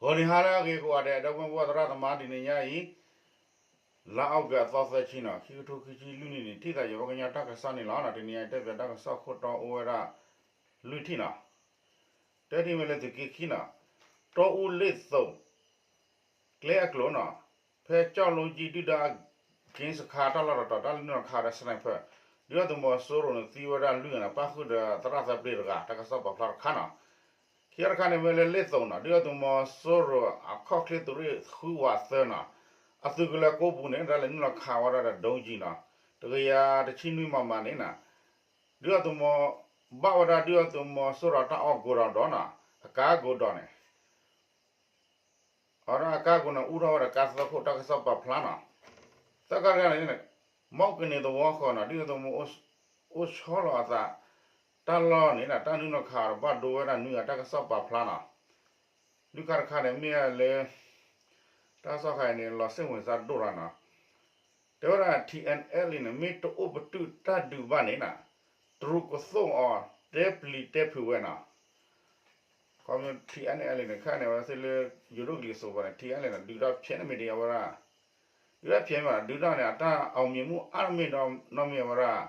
ဂီၤနံၤဟါလၢအဂ့ၤကိးဂၤဒဲး ဒီပုၢ်ဝဲၢ်သရၣ်သမါ တနံၤညါအံၤ လါအီကူးအသီသၢဆံနီၤ ခံကထိခံဆံလွံၢ်နံၣ်န့ၣ် ထံၣ်သးယဝဲကညီတၢ်ကစီၣ်န့ၣ်လီၤ. တနံၤညါအံၤ တဲပၠးတၢ်ကစီၣ်ခိၣ်တီအိၣ်ဝဲဒၣ် လွံၢ်ထံၣ်နီၤ. တထံၣ်မ့ၢ်လၢသုးက့ခံနီၤ, တီအူလ့ၣ်သိး ကျဲအကျိၤနီၤ, ဖဲကၠီၣ်လိကၠံ ဒုၣ်ဒါက့စခါတၢ်လီၢ်တတီၤ တၢ်လဲၤနုာ်လီၤခးဒီး sniper ဒုၣ်ဒါသုးမီၤစိရိၤန့ၣ် သံဝဲဒၣ်လွံၢ်ဂၤနီၤ ပၣ်ဃုာ်ဒီးသရၣ်သၢပျ့တဂၤ တၢ်ကစီၣ်ပာ်ဖျါတခါနီၤ. ခံခါတခါန့ၣ်မ့ၢ်လၢလ့ၣ်သိးနီၤ ဒုၣ်ဒါသုးမီၤစိရိၤအခီၣ်ချ့သုးရ့ၣ်ဃုဝးသၢနီၤ, အသုးကလၢၤကိးပူၤန့ၣ် တၢ်လဲၤနုာ်လီၤခးဝဲဒၣ်ဒီး ဒိကၠံနီၤ တကယၤတဆံနွံ မမ န့ၣ်နီၤ, ဒုၣ်ဒါသုးမီၤ ဘၣ်ဝဲဒၣ်ဒုၣ်ဒါသုးမီၤစိရိၤတၢ်အီၣ်ကိးဒီးဒီးနီၤ အကါကိးဒီးန့ၣ် အဝဲဒၣ်အကါကိးန့ၣ် အူထီၣ်ဝဲဒီးကါသၢခိၣ် တၢ်ကစီၣ်ပာ်ဖျါနီၤ. သၢခါတခါန့ၣ် မီၣ်ကန့ၤသဝီဃီနီၤ ဒုၣ်ဒါသုးမီၤ အိၣ်ဆီလီၤအသး တၢ်လီၢ်န့ၣ် တၢ်နုာ်လီၤခးဒီးဘၣ်ဒိဝဲဒၣ်နွံဂၤ တၢ်ကစီၣ်ပာ်ဖျါနီၤ. လွံၢ်ခါတခါန့ၣ် မ့ၢ်လၢ တၢ်ကစီၣ်ခါအံၤန့ၣ် လီၤစ့ၣ်ဝဲစၢ်ဒိၣ်ရၤနီၤ. တဲဝဲဒၣ် ထံ NLA န့ၣ် မ့ၢ်တအိၣ်ပတုာ်တၢ်ဒုးဘၣ်န့ၣ်နီၤ တရူးကသိၣ်အီၤ တဲပျံၤတဲဖုးဝဲနီၤ. ခီဖျိ ထံ NLA န့ၣ် ခဲန့ၣ် အဝဲသ့ၣ်လၢ ယိၤဒိၣ်ကလံၤစိးပူၤန့ၣ် ထံ NLA န့ၣ် ဒုးတၢ်ဖျဲးန့ၣ်မ့ၢ်ဒ်အဝဲဒၣ် ဒုးတၢ်ဖျဲးမ့ၢ်နီၤ ဒုးတၢ်န့ၣ် အတၢ်အီၣ်မံၤမူအါတမ့ၢ်ဒီးနီတမံၤအဝဲဒၣ်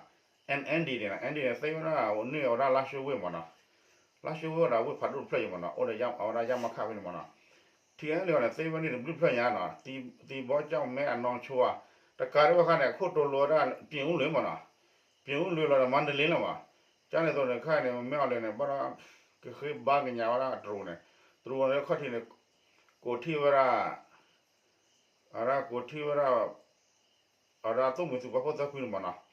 NND န့ၣ်နီၤ ND န့ၣ် သ့ဝဲဒၣ်န့ၢ်အဝဲဒၣ်လါၡိဝ့ၢ်မ့ၢ်နီၤ. လါၡိဝ့ၢ်အိၣ်ဒီးဝ့ၢ်ဖးဒိၣ်တဖျၢၣ်ယံၤမ့ၢ်နီၤ အိၣ်ဒီးအဝဲဒၣ် ရမခ ဖဲန့ၣ်မ့ၢ်နီၤ. ထံ NLA န့ၣ် သ့ဝဲန့ၣ်တဘျုးဖျၢၣ်ညါနီၤ သံဘီကၠီၣ်မဲ အနီၢ်ဆိဧါ တကးဒံးဘၣ်ခါန့ၣ် အခိၣ်တိၤလိဝဲဒၣ် ပၠ့ၣ်အူလွံၢ်မ့ၢ်နီၤ. ပၠ့ၣ်အူလွံၢ်လီၤဒီး မါဒလ့လီၤမး ကန့ၣ်အသိးန့ၣ် ခဲအံၤန့ၣ် မ့ၢ်အီၤလဲၣ်န့ၣ် ဘၣ်ဒီး ကဃ့ဘါကညးဝဲဒၣ်တရူးန့ၣ် တရူးန့ၣ်ခီၣ်ထံးန့ၣ် ကိးထံၣ်ဝဲဒၣ် အဝဲဒၣ်ကိးထံၣ်ဝဲဒၣ် အဝဲဒၣ်သိၣ်မှံၤသုးပာ်ဖှိၣ်သၢဖုန့ၣ်မ့ၢ်နီၤ.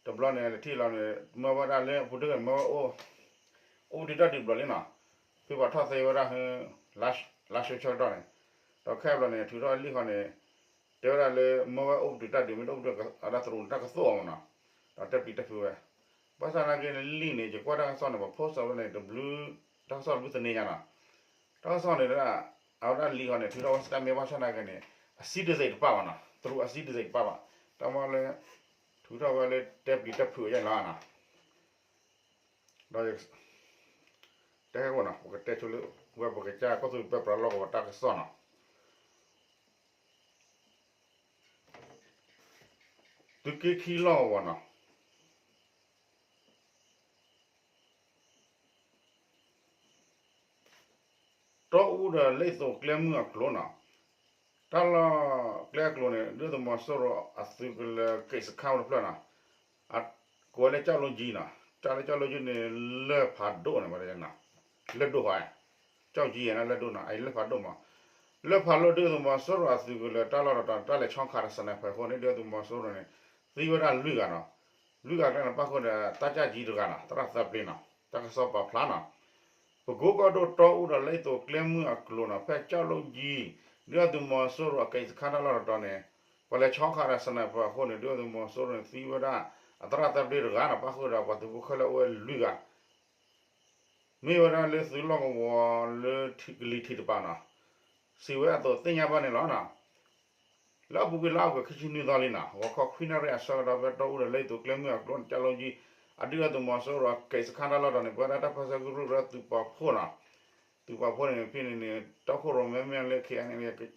တဘျီန့ၣ် လဲၤထံၣ်လီၤန့ၣ် မၢဝဲဒၣ်လၢအပူၤတဂ့ၤ မၢဝဲ အိၣ်ပတုာ်တၢ်ဒုးဘျီလံနီၤ. ဖဲပှၤထီၣ်သ့ဝဲဒၣ် လါၡိဆၢကတီၢ်န့ၣ် ဒီးခဲအံၤဘျီန့ၣ် ထုးထီၣ်လံၣ်ဃီန့ၣ် တဲဝဲဒၣ်လၢ မၢဝဲအိၣ်ပတုာ်တၢ်ဒုး မ့ၢ်တအိၣ်ပတုာ် အဝဲဒၣ်တရူးန့ၣ် တၢ်ကသိၣ်အီၤမ့ၢ်နီၤ. ဒီးတဲပျံၤတဲဖုးဝဲ ဘၣ်ဆၣ်သနာ်က့န့ၣ် လံၣ်န့ၣ် ယကွၢ်တၢ်ကစီၣ်န့ၣ် ပှၤ post ဝဲန့ၣ် တဘျုး တၢ်ကစီၣ်တဘျုးသန့ညါနီၤ. တၢ်ကစီၣ်န့ၣ် အဝဲဒၣ်လံၣ်ဃီန့ၣ် ထုးထီၣ်ဝဲ statement ဘၣ်ဆၣ်သနာ်က့န့ၣ် အစံးတစဲးတပာ်ဘၣ်နီၤ တရူးအစံးတစဲးတပာ်ဘၣ် တၢ်မ့ၢ်လၢ ထုးထီၣ်ဝဲလၢတဲပျံၤတဲဖုးအယဲၢ်လီၤနီၤ. ဒီး တဲဟဲဝဲနီၤ ပကတဲဆိလၢ ဝဲပကစၢ်ကီၢ်သူလ့ၤပၢပြးလီၢ်ကဝီၤတၢ်ကစီၣ်နီၤ. သုးက့ခံလီၢ်ကဝီၤနီၤ တီအူဒီးလ့ၣ်သိးကျဲမုၢ်အကျိၤနီၤ, တၢ်လီၢ်ကျဲအကျိၤန့ၣ် ဒုၣ်ဒါသုးမီၤစိရိၤအသုးကလၢၤက့ၣ်စခါအိၣ်တဖျၢၣ်နီၤ, ကိးဝဲလၢကၠီၣ်လိကၠံနီၤ, တၢ်လၢကၠီၣ်လိကၠံန့ၣ် လၢၢ်ဖးဒိၣ်န့ၣ် လၢၢ်ဒိၣ်ဃီ, ကၠီၣ်ကၠံန့ၣ် လၢၢ်ဒိၣ်နီၤ, အအံၤလၢၢ်ဖးဒိၣ်မး, လၢၢ်ဖးဒိၣ်ဒုၣ်ဒါသုးမီၤစိရိၤအသုးကလၢၤတၢ်လီၢ်တတီၤ တၢ်လဲၤဆီခးဒီး sniper အဃိန့ၣ် ဒုၣ်ဒါသုးမီၤစိရိၤန့ၣ် သံဝဲဒၣ်လွံၢ်ဂၤနီၤ, လွံၢ်ဂၤကျဲန့ၣ် ပၣ်ဃုာ်ဒီးတၢ်ကၠၢ်ကၠံတဂၤနီၤ, သရၣ်သၢပျ့နီၤ, တၢ်ကစီၣ်ပာ်ဖျါနီၤ ပကိကီၢ်ဒိၣ်တီအူဒီးလ့ၣ်သိးကျဲမုၢ်အကျိၤနီၤ ဖဲကၠီၣ်လိကၠံ ဒုၣ်ဒါသုးမီၤစိရိၤအက့ၣ်စခါတၢ်လီၢ်တတီၤန့ၣ် ပှၤလဲၤဆီခးဒီး sniper အဃိန့ၣ် ဒုၣ်ဒါသုးမီၤစိရိၤန့ၣ် သံဝဲဒၣ်အသရၣ်သၢပျ့တဂၤနီၤ, ပၣ်ဃုာ်ဒီးပှၤသုးဖိခဲလၢာ်အိၣ်ဝဲလွံၢ်ဂၤ မ့ၢ်ဝဲဒၣ်လၢသုးလီၢ်ကဝီၤလၢကလံၤထံးတပၤနီၤ, စံးဝဲအသိးသ့ၣ်ညါဘၣ်န့ၣ်လီၤ. လၢအပူၤကွံာ်လါအီကူးခံဆံနွံသီလံနီၤ, ဂီၤခီခွံနၣ်ရံၣ်အဆၢကတီၢ် ဖဲတီအူဒီးလ့ၣ်သိးကျဲမုၢ်အကျိၤန့ၣ် ကၠီၣ်လိကၠံ အဒုၣ်ဒါသုးမီၤစိရိၤအက့ၣ်စခါတၢ်လီၢ်တတီၤန့ၣ် ပဝဲဒၣ်တၢ်ပၢဆှၢကရူၢ်ကရၢသုးပာ်ဖှိၣ်နီၤ, သုးပာ်ဖှိၣ်န့ၣ် ဖဲန့ၣ်န့ၣ် တီခိၣ်ရိၣ်မဲမ့ၢ်လၢ KNLA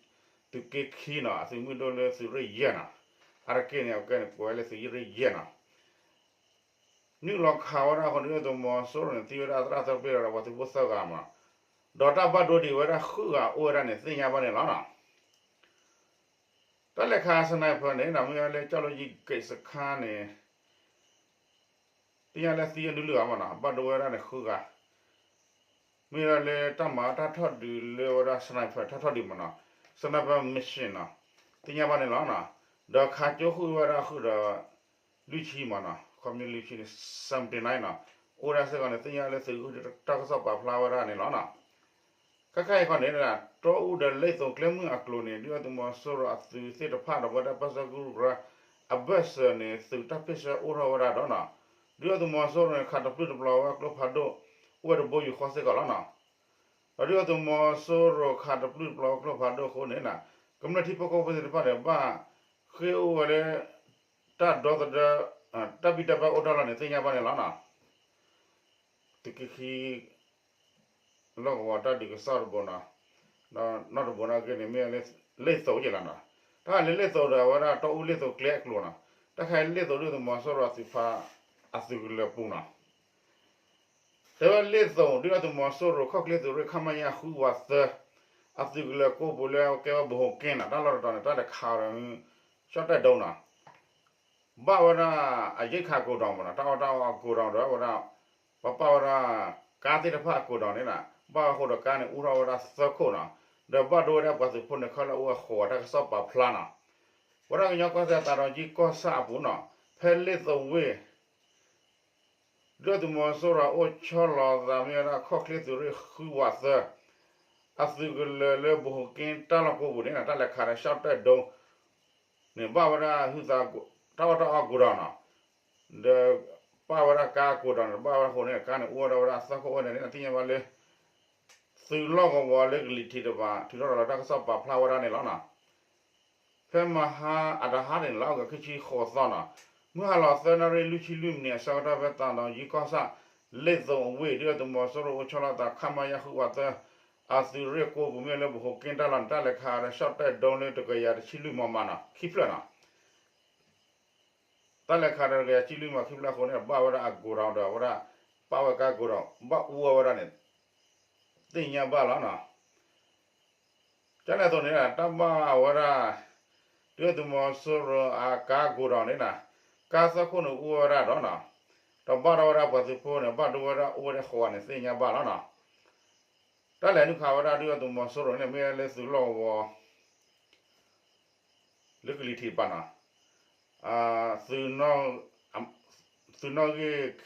သုးက့ခံနီၤ, အသုးမုၢ်ဒိၣ်လၢသုးရ့ၣ်ယဲၢ်နီၤ, အါတက့ၢ်န့ၣ် အကဲန့ၣ် ကိးဝဲလၢသုးရ့ၣ်ယဲၢ်နီၤ နုာ်လီၤခးဝဲဒၣ်အဃိန့ၣ် ဒုၣ်ဒါသုးမီၤစိရိၤန့ၣ် သံဝဲဒၣ်သရၣ်သၢပျ့ဒီးပှၤသုးဖိသၢဂၤမး, ဒီးတၢ်ဘၣ်ဒိဒံးဝဲဒၣ်ဃုဂၤအိၣ်ဝဲဒၣ်န့ၣ် သ့ၣ်ညါဘၣ်န့ၣ်လီၤနီၤ. တၢ်လဲၤခး sniper န့ၣ် မ့ၢ်ဝဲလၢကၠီၣ်လိကၠံက့ၣ်စခါန့ၣ် သ့ၣ်ညါလၢသံဝဲဒၣ်လွံၢ်ဂၤမးနီၤ, ဘၣ်ဒိဝဲဒၣ်န့ၣ်ဃုဂၤ မ့ၢ်ဝဲဒၣ်လၢတၢ်မၤတၢ်ထီၣ်ဒုးလၢဝဲဒၣ် sniper တၢ်ထီၣ်ဒုးမးနီၤ, sniper mission နီၤ, သ့ၣ်ညါဘၣ်န့ၣ်လီၤနီၤ. ဒီးခးကၠိဃုာ်ဝဲဒၣ်ဃုာ်ဒီး လွံၢ်ဆံမးနီၤ, ခီပညီလွံၢ်ဆံန့ၣ် seventy nine နီၤ, အိၣ်ဝဲဒၣ်စ့ၢ်ကီးန့ၣ် သ့ၣ်ညါလၢသုးဂုၢ်တၢ်ကစီၣ်ပာ်ဖျါဝဲဒၣ်န့ၣ်လီၤနီၤ. ခဲခါအံၤခီန့ၣ် တီအူဒီးလ့ၣ်သိးကျဲမုၢ်အကျိၤန့ၣ် ဒုၣ်ဒါသုးမီၤစိရိၤအသုးသ့ၣ်တဖၣ်ဒီးပဝဲဒၣ်ပၢဆှၢကရူၢ်ကရၢ အဘၢၣ်စၢၤန့ၣ် သုးတၢ်ပ့ၢ်ဆှၢအိၣ်ထီၣ်ဝဲဒၣ်ဒီးနီၤ, ဒုၣ်ဒါသုးမီၤစိရိၤန့ၣ် ခးတပျုာ်တပျီၤဝဲကျိဖးဒိၣ် အိၣ်ဝဲတဘိယူၢ်ဃီစ့ၢ်ကီးလီၤနီၤ. ဒီးဒုၣ်ဒါသုးမီၤစိရိၤခးတပျုာ်တပျီၤဝဲကျိဖးဒိၣ်အဃိန့ၣ် ကမျၢၢ်ထံဖိကီၢ်ဖိသ့ၣ်တဖၣ်န့ၣ် ဘၣ်ဃ့အိၣ်ဝဲလၢ တၢ်ဒီသဒၢ တၢ်ဘံၣ်တၢ်ဘၢအိၣ်တၢ်လီၢ်န့ၣ် သ့ၣ်ညါဘၣ်န့ၣ်လီၤနီၤ. သုးက့ခံ လီၢ်ကဝီၤတၢ်ဒုးကစီၣ်တဘိနီၤ, နီၢ်တဘိနီၣ်ဂ့ၢ်န့ၣ် မ့ၢ်လၢလ့ၣ်သိးယဲၢ်လီၤနီၤ. တၢ်ခါလၢလ့ၣ်သိးဒီး အဝဲဒၣ်တီအူလ့ၣ်သိးကျဲအကျိၤနီၤ. တၢ်ခါလၢလ့ၣ်သိးဒုၣ်ဒါသုးမီၤစိရိၤအသုးဖး အသုးကလၢၤပူၤနီၤ. တဲဝဲလ့ၣ်သိးဒုၣ်ဒါသုးမီၤစိရိၤ ခီၣ်ချ့သုးရ့ၣ် ခမရ ဃုဝးသၢ အသုးကလၢၤကိးပူၤလၢအကဲဝဲဘိၣ်ဟိၣ်က့နီၤ တၢ်လီၢ်တတီၤန့ၣ် တၢ်လဲၤခးဒီး ရှီၣ်တဲၣ်ဒိနီၤ. ဘၣ်ဝဲဒၣ်အရိက္ခာ godown မ့ၢ်နီၤ တၢ်အီၣ်တၢ်အီအ godown ဒီးဝဲဒၣ် ပှၤပာ်ဝဲဒၣ် ကါသ့ၣ်တဖၣ်အ godown န့ၣ်နီၤ. ဘၣ်ဝဲဃိဒီးကါန့ၣ် အိၣ်ထီၣ်ဝဲဒၣ်သၢခိၣ်နီၤ. ဒီးဘၣ်ဒိဝဲဒၣ်ပှၤသုးဖိန့ၣ် ခဲလၢာ်အိၣ်ဝဲဃိးဝး တၢ်ကစီၣ်ပာ်ဖျါနီၤ. ပဝဲဒၣ်ကညီကီၢ်စဲၣ်သးဒီးကၠံကီၢ်ဆၣ်အပူၤနီၤ ဖဲလ့ၣ်သိးဝ့ၢ် ဒုၣ်ဒါသုးမီၤစိရိၤအိၣ်ဆီလီၤအသးမ့ၢ်ဝဲဒၣ် ခီၣ်ချ့သုးရ့ၣ်ဃုဝးသၢ အသုးကလၢၤလၢဘိၣ်ဟိၣ်က့တၢ်လီၢ်ကိးပူၤန့ၣ်နီၤ တၢ်လဲၤခးဒီးရှီၣ်တဲၣ်ဒိ န့ၣ် ဘၣ်ဝဲဒၣ်ဟုသး တၢ်အီၣ်တၢ်အီ godown နီၤ. ဒီးပာ်ဝဲဒၣ်ကါ godown န့ၣ် ဘၣ်ဝဲဒၣ်ဃိန့ၣ် ကါန့ၣ် အိၣ်ဝဲဒၣ်ဝဲဒၣ်သၢခိၣ်ဝဲန့ၣ် သ့ၣ်ညါဘၣ်လၢ သုးလီၢ်ကဝီၤလၢကလံၤထံးတဖၣ် ထုးထီၣ်ဒီးလီၤတၢ်ကစီၣ်ပာ်ဖျါဝဲဒၣ်န့ၣ်လီၤနီၤ. ဖဲမဟါအတဟါန့ၣ် လါအီကူးခံဆံဃိးသီနီၤ မုၢ်ဟါလီၤသၢနၣ်ရံၣ်လွံၢ်ဆံလွံၢ်မံးနံးအဆၢကတီၢ် ဖဲသးဒီးကၠံကီၢ်ဆၣ် လ့ၣ်သိးအဝ့ၢ် ဒုၣ်ဒါသုးမီၤစိရိၤအိၣ်ဆီလီၤအသး ခမရ ဃုဝးသၢ အသုးရ့ၣ်ကိးပူၤမ့ၢ်လၢဘိၣ်ဟိၣ်က့တၢ်လီၢ်န့ၣ် တၢ်လဲၤခးဒီးရှီၣ်တဲၣ်ဒိလၢတကယၤတဆံလွံၢ် မမနီၤ ခံဖျၢၣ်နီၤ. တၢ်လဲၤခးဒီးတကယၤတဆံလွံၢ် မမခံဖျၢၣ်အဃိန့ၣ် ဘၣ်ဝဲဒၣ်အ godown ဒီးဝဲဒၣ် ပာ်ဝဲကါ godown ဘၣ်အူဝဲဒၣ်န့ၣ် သ့ၣ်ညါဘၣ်လီၤနီၤ. ကန့ၣ်အသိးန့ၣ် တၢ်ဘၣ်ဝဲဒၣ် ဒုၣ်ဒါသုးမီၤစိရိၤအကါ godown န့ၣ်နီၤ ကါသၢခိၣ်န့ၣ်အိၣ်ဝဲဒၣ်ဒီးနီၤ ဒီးဘၣ်ဒိဝဲဒၣ်ပှၤသုးဖိန့ၣ် ဘၣ်ဒိဝဲဒၣ်အိၣ်ဝဲဒၣ်ဃိးဝးန့ၣ် သ့ၣ်ညါဘၣ်လီၤနီၤ. တၢ်လဲၤနုာ်ခးဝဲဒၣ်ဒုၣ်ဒါသုးမီၤစိရိၤန့ၣ် မ့ၢ်လၢသုးလီၢ်ကဝီၤ လၢကလံၤထံးတဖၣ်နီၤ သုးနီၣ်ဂံၢ်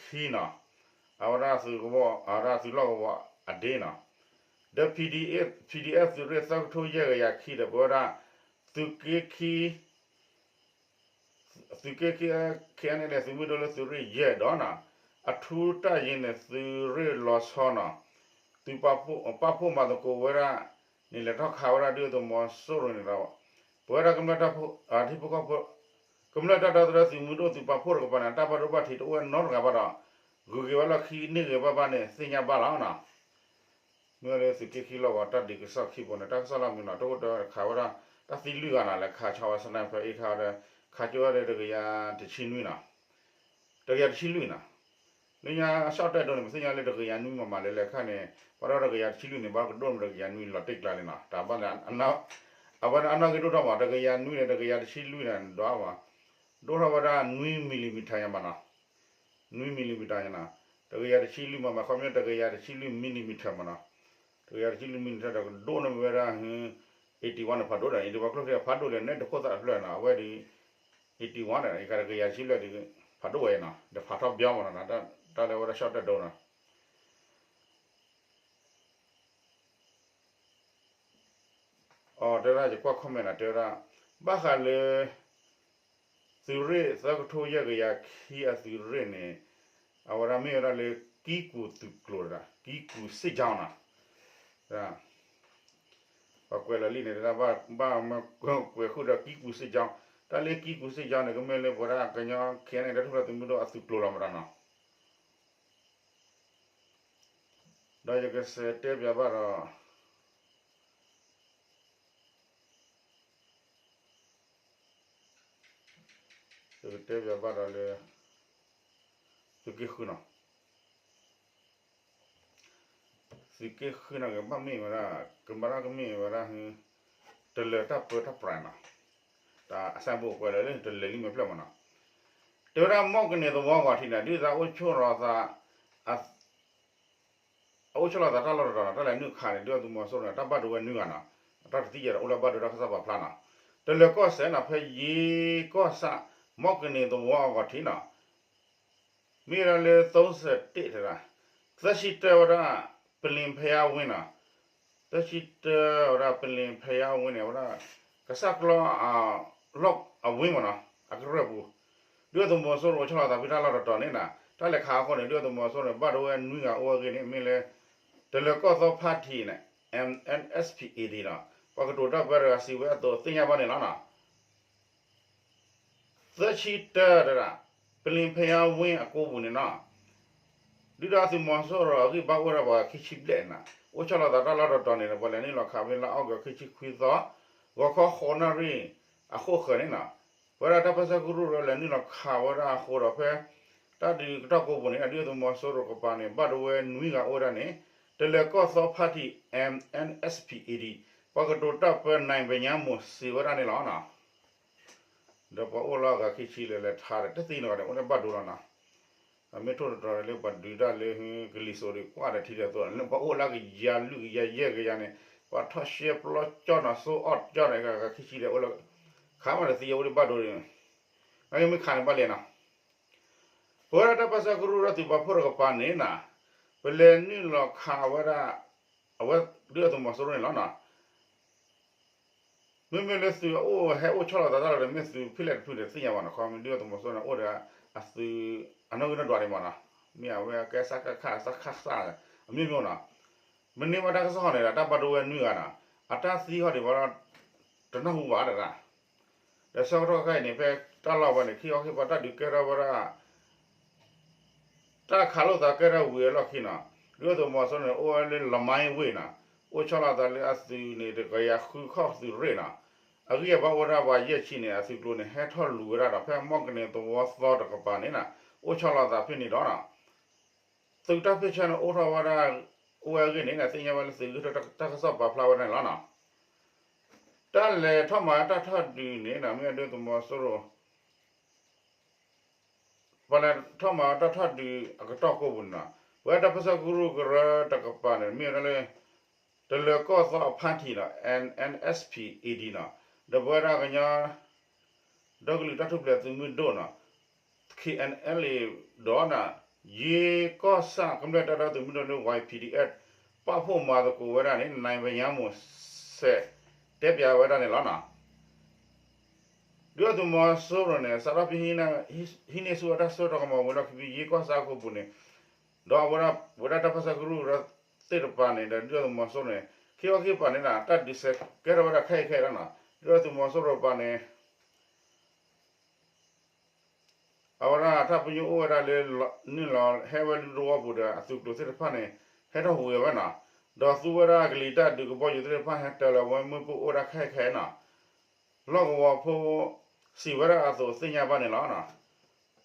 ခံနီၤ အဝဲဒၣ်သုးကဝီၤ အဝဲဒၣ်သုးလီၢ်ကဝီၤအဒ့နီၤ ဒီး PDF PDF သုးရ့ၣ်သၢကထိယဲၢ်ကယၤခံဒီး ပဝဲဒၣ် သုးက့ခံ သုးက့ခံ ခဲအံၤန့ၣ် သုးမုၢ်ဒိၣ်လၢသုးရ့ၣ်ယဲၢ်ဒီးနီၤ အထူးတပ်ရင်းန့ၣ် သုးရ့ၣ်လီၤဆီနီၤ သုးပာ်ဖှိၣ်မၤသကိးဝဲဒၣ်န့ၣ် လဲၤထီၣ်ခးဝဲဒၣ်ဒုၣ်ဒါသုးမီၤစိရိၤန့ၣ်ဒီး ပဝဲဒၣ်ကမျၢၢ်တၢ်ဖိ ထံဖိကီၢ်ဖိ ကမျၢၢ်တၢ်ဒီသဒၢသုးမုၢ်ဒိၣ်သုးပာ်ဖှိၣ်တကပၤန့ၣ် တၢ်ဘၣ်ဒိဘၣ်ထံးတအိၣ်ဝဲနီတဂၤဘၣ်ဒီး ဂုၤက့ၤဝဲလီၢ်ခံန့ၢ်ဂ့ၤဘၣ်ဘၣ်န့ၣ် သ့ၣ်ညါဘၣ်လီၤနီၤ. မ့ၢ်လၢသုးက့ခံလီၢ်ကဝီၤတၢ်ဒုးကစီၣ်ခံဘိန့ၣ် တၢ်ကစီၣ်လၢမုၢ်နီၤ တအိၣ်တခးဝဲဒၣ် တၢ်သံလွံၢ်ဂၤနီၤ လဲၤခးဆီဝဲ sniper အ့ၣ်ခါဒီး ခးကၠိဝဲဒၣ်တကယၤတဆံနွံနီၤ တကယၤတဆံလွံၢ်နီၤ လၢညါရှီၣ်တဲၣ်ဒိန့ၣ် ပသ့ၣ်ညါလၢတကယၤနွံမးမးလဲၤလဲၤခါန့ၣ် ဘၣ်ဒီးတကယၤတဆံလွံၢ်န့ၣ် ဘၣ်ကဒိၣ်န့ၣ်တကယၤနွံလီၤတံၢ်ကျါလံနီၤ တၢ်ဘၣ်န့ၣ် အဝဲန့ၣ်အနီၣ်ဂံၢ်ဒိၣ်ထီၣ်မး တကယၤနွံန့ၣ် တကယၤတဆံလွံၢ်န့ၣ် ဒိၣ်မး ဒိၣ်ထီၣ်ဝဲဒၣ်နွံ millimeter ညါမးနီၤ နွံ millimeter ညါနီၤ တကယၤတဆံလွံၢ်မးမး ခီပညီတကယၤတဆံလွံၢ် millimeter မးနီၤ တကယၤတဆံလွံၢ် millimeter ဒီးကဒိၣ်န့ၢ်ဝဲဒၣ် eighty-one န့ၣ် ဖးဒိၣ်ဒီး eighty-one ကျိချံဖးဒိၣ်လဲၣ်န့ၣ် တခိၣ်သးတဖျၢၣ်နီၤ အဝဲဒီး eighty-one န့ၣ် ယကတကယၤတဆံလွံၢ်ဒီး ဖးဒိၣ်ဝဲနီၤ ဒီးဖးထီၣ်ဘျီမးနီၤ တၢ်လၢဝဲဒၣ်ရှီၣ်တဲၣ်ဒိနီၤ အတဲဝဲဒၣ် ယကွၢ် comment နီၤ တဲဝဲဒၣ် ဘၣ်ဃးလၢ သုးရ့ၣ်သၢကထိယဲၢ်ကယၤခံအသုးရ့ၣ်န့ၣ် အဝဲဒၣ်မ့ၢ်ဝဲဒၣ်လၢ ကံကူၤသုးကျိၤဒၣ် ကံကူၤစစ်ကြောင်းနီၤ ပှၤကွဲးလီၤလံန့ၣ် တၢ်ဘၣ်မ့ၢ်ကွဲးဃုာ်ဒီး ကံကူၤစစ်ကြောင်း တၢ်လၢကံကူၤစစ်ကြောင်းန့ၣ် ကမ့ၢ်လၢပဝဲဒၣ်ကညီ ခဲအံၤန့ၣ် တၢ်ထူၣ်ဖျဲးသုးမုၢ်ဒိၣ်အသုးကျိၤလီၤမးနီၤ ဒီးယကစးတဲပၠးဘၣ်ဒီး ယကတဲပၠးဘၣ်ဒီးလၢ သုးက့ဃုနီၤ သုးက့ဃုနီၤ ကဘၣ်မ့ၢ်ဝဲဒၣ် ကဘၣ်ကမ့ၢ်ဝဲဒၣ် တလၢၤတၢ်ပၢတၢ်ပြးနီၤ တၢ်အစၢ်ဘိးကွဲးလၢ တလၢၤလံမ့ၢ်ဖျၢၣ်မးနီၤ တဲဝဲဒၣ် မီၣ်ကန့ၢ်သဝီဂီၤထံးန့ၣ် ဒုၣ်ဒါအိၣ်ဆိၣ်လီၤသး အအိၣ်ဆိၣ်လီၤသးတၢ်လီၢ်တတီၤနီၤ တၢ်လဲၤနုာ်ခးန့ၣ် ဒုၣ်ဒါသုးမီၤစိရိၤန့ၣ် တၢ်ဘၣ်ဒိဝဲနွံဂၤနီၤ အတၢ်တသံယဲၢ်ဒီးအိၣ်လၢဘၣ်ဒိတၢ်ကစီၣ်ပာ်ဖျါနီၤ တလၢၤကီၢ်စဲၣ်နီၤ ဖဲယ့ကီၢ်ဆၣ် မီၣ်ကန့ၢ်သဝီအဂီၤထံးနီၤ မ့ၢ်ဝဲဒၣ်လၢ သုံးဆယ့်တစ် တဲဒၣ် သၢဆံတၢဝဲဒၣ် ပလံၤဖယါဝ့နီၤ သၢဆံတၢဝဲဒၣ် ပလံၤဖယါဝ့န့ၣ် ဝဲဒၣ် ကစၢ်ကျီ လီၢ်အဝ့မးနီၤ အကရၢၢ်ပူၤ ဒုၣ်ဒါသုးမီၤစိရိၤအိၣ်ဆီလီၤသးဖဲတၢ်လီၢ်တတီၤန့ၣ်နီၤ တၢ်လဲၤခးအဃိန့ၣ် ဒုၣ်ဒါသုးမီၤစိရိၤန့ၣ် ဘၣ်ဒိဝဲနွံဂၤအိၣ်ဝဲအဂ့ၢ်န့ၣ် မ့ၢ်လၢ တလၢၤကီၢ်သီ party န့ၣ် MNSP-AD နီၤ ပှၤကတိၤတၢ်ပၢတဂၤစံးဝဲအသိးသ့ၣ်ညါဘၣ်န့ၣ်လီၤနီၤ သၢဆံတၢတဒၣ် ပလံၤဖယါဝ့အကိပူၤန့ၣ်နီၤ ဒုၣ်ဒါသုးမီၤစိရိၤအဂံၢ်ဘါအိၣ်ဝဲဒၣ်ပှၤခံဆံဘျဲၣ်န့ၣ်နီၤ အိၣ်ဆီလီၤသးတၢ်လီၢ်တတီၤန့ၣ်ဒီး ပှၤလဲၤနုာ်လီၤခးဖဲလါအီကူးခံဆံခွံသီ ဂီၤခီဃိးနၣ်ရံၣ်အဃိၣ်ဃၢၤန့ၣ်နီၤ, ပဝဲဒၣ်တၢ်ပၢဆှၢကရူၢ်ဒီးလဲၤနုာ်လီၤခးဝဲဒၣ်အဃိဒီး ဖဲ တၢ်ဒုးကတီၢ်ကိးပူၤန့ၣ် ဒုၣ်ဒါသုးမီၤစိရိၤကပၤန့ၣ် ဘၣ်ဒိဝဲနွံဂၤအိၣ်ဝဲဒၣ်န့ၣ် တလၢၤကီၢ်သီ party MNSP-AD ပှၤကတိၤတၢ်ပၢ နံၣ်ပညါမိၤၡ့ဝဲဒၣ်န့ၣ်လီၤနီၤ. ဒီးပှၤအိၣ်လၢအဂၤခံဆံလၢလဲၤထါဒီး တသ့နီၤဒီး အိၣ်လၢဘၣ်ဒိလီၤနီၤ. အမ့ၢ်ထိၣ်တတြီၤလၢပှၤဒုးတၢ်လၢကလံၤစိးဒီး ကွၢ်ဒီးထံဒီးသိး လၢပှၤအိၣ်လၢကယၤလွံၢ်ကယၤယဲၢ်ကယၤန့ၣ် ပှၤထီၣ်ရှဲပျီကၠီနီၤ စိအီၣ်ကၠီဒီး အဂၤခံဆံဒီး အိၣ်လၢ ခးမးတသ့ အိၣ်လၢဘၣ်ဒိဒီး နမ့ၢ်ခးန့ၣ်ဘၣ်လဲၣ်နီၤ. ပဝဲဒၣ်တၢ်ပၢဆှၢကရူၢ်ဒီးသုးပာ်ဖှိၣ်တကပၤန့ၣ်နီၤ, ပလဲၤနုာ်လီၤခးဝဲဒၣ် အဝဲဒုၣ်ဒါသုးမီၤစိရိၤန့ၣ်လီၤနီၤ. မ့မ့ၢ်လၢသုးအအိၣ်ဟဲအိၣ်ဆီလီၤသးတၢ်လီၢ်ဒီး မ့ၢ်သုးဖဲလဲၣ်တဖုန့ၣ် သ့ၣ်ညါဘၣ်နီၤ, ခီမ့ၢ်ဒုၣ်ဒါသုးမီၤစိရိၤန့ၣ် အိၣ်ဒီးအသုးအနီၣ်ဂံၢ်နီၣ်ဒွးန့ၣ်မးနီၤ, မ့ၢ်အဝဲကဲစကခ စကစ အမျိုးမျိုးနီၤ, မ့ၢ်န့ၢ်ဘၣ်တၢ်ကစီၣ်ဟီန့ၣ်ဒီး တၢ်ဘၣ်ဒိဝဲနွံဂၤနီၤ, အတၢ်သံဟီဒံးဘၣ်ဒီး တနၢ်ဟူဘၣ်တဂၤ ဒီးဆၢကတီၢ်ခဲအံၤန့ၣ် ဖဲတၢ်လီၢ်ဝဲန့ၣ် ခံခီခံကပၤတၢ်ဒုးကဲထီၣ်ဝဲဒၣ် တၢ်ခးလိာ်သးကဲထီၣ်ဝံၤအလီၢ်ခံနီၤ, ဒုၣ်ဒါသုးမီၤစိရိၤန့ၣ် အိၣ်ဝဲလၢလမါအ့ဝ့ၢ်နီၤ, အိၣ်ဆီလီၤသးလၢအသုးန့ၣ် တကယၤဃုခီၣ်သုးရ့ၣ်နီၤ, အဂံၢ်အဘါအိၣ်ဝဲဒၣ်ပှၤယဲၢ်ဆံန့ၣ် အသုးကျိၤန့ၣ် ဟဲထီၣ်လူၤဝဲဒၣ်ဒီး ဖဲမီၢ်ကန့ၢ်သဝီသီတကပၤန့ၣ်နီၤ, အိၣ်ဆီလီၤသးဖဲန့ၣ်ဒီးနီၤ သုးတၢ်ဖ့ၣ်ဆၢန့ၣ်အိၣ်ထီၣ်ဝဲဒၣ် အိၣ်ဝဲအဂ့ၢ်န့ၣ် သ့ၣ်ညါဝဲလၢသုးဂ့ၢ်တၢ်ကစီၣ်ပာ်ဖျါဝဲဒၣ်န့ၣ်လီၤနီၤ. တၢ်လဲၤထီၣ်မၤတၢ်ထီၣ်ဒုးန့ၣ်နီၤ မ့ၢ်ဒုၣ်ဒါသုးမီၤစိရိၤ ပှၤလဲၤထီၣ်မၤတၢ်ထီၣ်ဒုးအကတီၢ်ကိးပူၤန့ၣ်နီၤ, ပဝဲတၢ်ပၢဆှၢကရူၢ်ကရၢတကပၤန့ၣ် မ့ၢ်ဝဲဒၣ်လၢ တလၢၤကီၢ်သီအ party နီၤ MNSP-AD နီၤ, ဒီးပဝဲဒၣ်ကညီ ဒီကလုာ်တၢ်ထူၣ်ဖျဲးသုးမုၢ်ဒိၣ်နီၤ KNLA ဒီး ယ့ကီၢ်ဆၣ်ကမျၢၢ်တၢ်ဒီသဒၢသုးမုၢ်ဒိၣ်လၢ Y P D F ပာ်ဖှိၣ်မၤသကိးဝဲဒၣ်န့ၣ် နံၣ်ပညါမိၤၡ့ တဲပၠးဝဲဒၣ်န့ၣ်လီၤနီၤ. ဒုၣ်ဒါသုးမီၤစိရိၤန့ၣ် စးထီၣ်ဖဲ ဟံးန့ၢ်ဆူၣ်ဝဲတၢ်စိတၢ်ကမီၤဝံၤလီၢ်ခံ ဖဲယ့ကီၢ်ဆၣ်အခိၣ်ပူၤန့ၣ်, ဒီးအဝဲဒၣ် ပဝဲဒၣ်တၢ်ပၢဆှၢကရူၢ်ကရၢသ့ၣ်တဖၣ်န့ၣ်ဒီး ဒုၣ်ဒါသုးမီၤစိရိၤန့ၣ် ခံခီခံကပၤန့ၣ်ဒီး တၢ်ဒုးစဲးကဲထီၣ်ဝဲဒၣ်ခဲအံၤခဲအံၤလီၤနီၤ. ဒုၣ်ဒါသုးမီၤစိရိၤတကပၤန့ၣ် အဝဲဒၣ်တၢ်ပညိၣ်အိၣ်ဝဲဒၣ်လၢ နုာ်လီၤဟဲဝဲလၢသဝီပူၤဒီး အသုးကျိၤသ့ၣ်တဖၣ်န့ၣ် ဟဲထီၣ်ဟူးဂဲၤဝဲနီၤ, ဒီးသူဝဲဒၣ်ကလံၤတၢ်ဒုးကဘီယူၤသ့ၣ်တဖၣ် ဟဲတၢၤလီၤဝဲမ့ၣ်ပိၢ်အိၣ်ဒၣ်ခဲအံၤခဲအံၤနီၤ. လီၢ်ကဝီၤဖိ စံးဝဲဒၣ်အသိးသ့ၣ်ညါဘၣ်န့ၣ်လီၤ.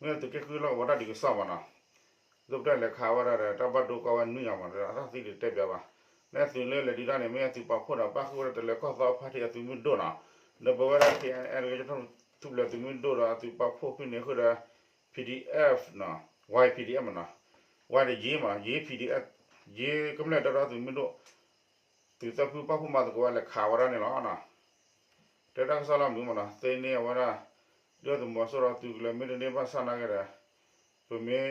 မ့ၢ်သုးက့ဃုလီၢ်ကဝီၤတၢ်ဒုးကစီၣ်မးနီၤ, သုးပတဲလဲၤခးဝဲဒၣ်ဒီး တၢ်ဘၣ်ဒိကွၢ်ဝဲနွံဂၤမး အတၢ်သံတတဲပၠးဘၣ်. လၢသုးလၢလဲၤဒုးတၢ်န့ၣ် မ့ၢ်အသုးပာ်ဖှိၣ်ဒီး ပၣ်ဃုာ်ဝဲဒၣ်တလၢၤကီၢ်သီအ party အသုးမုၢ်ဒိၣ်နီၤ, ဒီးပဝဲဒၣ် K N L ထူၣ်ဖျဲးသုးမုၢ်ဒိၣ်ဒီး အသုးပာ်ဖှိၣ်ဖဲန့ၣ်ဃုာ်ဒီး P D F နီၤ, Y P D F မးနီၤ, Y ဒီး ယ့မးနီၤ, ယ့ P D F ယ့ကမျၢၢ်တၢ်ဒီသဒၢသုးမုၢ်ဒိၣ် သုးသၢဖုပာ်ဖှိၣ်မၤသကိးဝဲလဲၤခးဝဲဒၣ်န့ၣ်လီၤ. တဲတၢ်ကစီၣ်လၢမုာ်မးနီၤ, သ့န့ၢ်အဝဲဒၣ် ဒုၣ်ဒါသုးမီၤစိရိၤသုးကလၢၤ မ့ၢ်တန့ၢ်ဘၣ်ဆၣ်နာ်က့ဒီး ပမ့ၢ်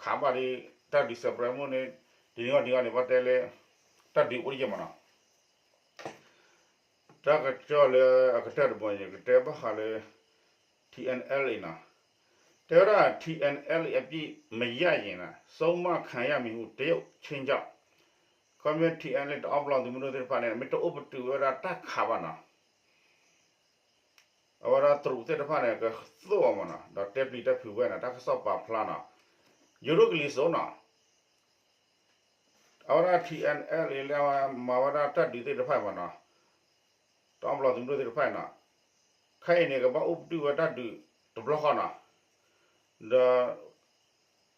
ခးဘၣ်ဒ် တၢ်ဒုးစဲးပြဲးမုၢ်န့ၣ် တနံၤဂီၢ်တနံၤဂီၢ်န့ၣ် ပတဲလၢ တၢ်ဒုးအိၣ်ဒံးမးနီၤ. တၢ်ကစီၣ်လၢအကတၢၢ်တဘီန့ၣ် ကတဲဘၣ်ဃးလၢ T N L A နီၤ, တဲဝဲဒၣ် T N L A အပြစ်မရရင် ဆုံးမခံရမည်ဟု တရုတ်ခြိမ်းခြောက်, ခီမ့ၢ် T N L A တအီၣ်ပလီၢ်သုးမုၢ်ဒိၣ်သ့ၣ်တဖၣ်န့ၣ် မ့ၢ်တအိၣ်ပတုာ်ဝဲဒၣ်တၢ်ခးဘၣ်နီၤ အဝဲဒၣ်တရူးသ့ၣ်တဖၣ်န့ၣ် ကသိၣ်အီၤမးနီၤ, ဒီးတဲပျံၤတၢ်ဖုးဝဲန့ၣ် တၢ်ကစီၣ်ပာ်ဖျါနီၤ, ယိၤဒိၣ်ကလံၤစိးနီၤ, အဝဲဒၣ် T N L A လၢအဝဲမၤဝဲဒၣ်တၢ်ဒုးသ့ၣ်တဖၣ်မးနီၤ, တအီၣ်ပလီၢ်သုးမုၢ်ဒိၣ်သ့ၣ်တဖၣ်နီၤ, ခဲအံၤန့ၣ် ကဘၣ်အိၣ်ပတုာ်ဝဲတၢ်ဒုးတဘျီဃီနီၤ, ဒီး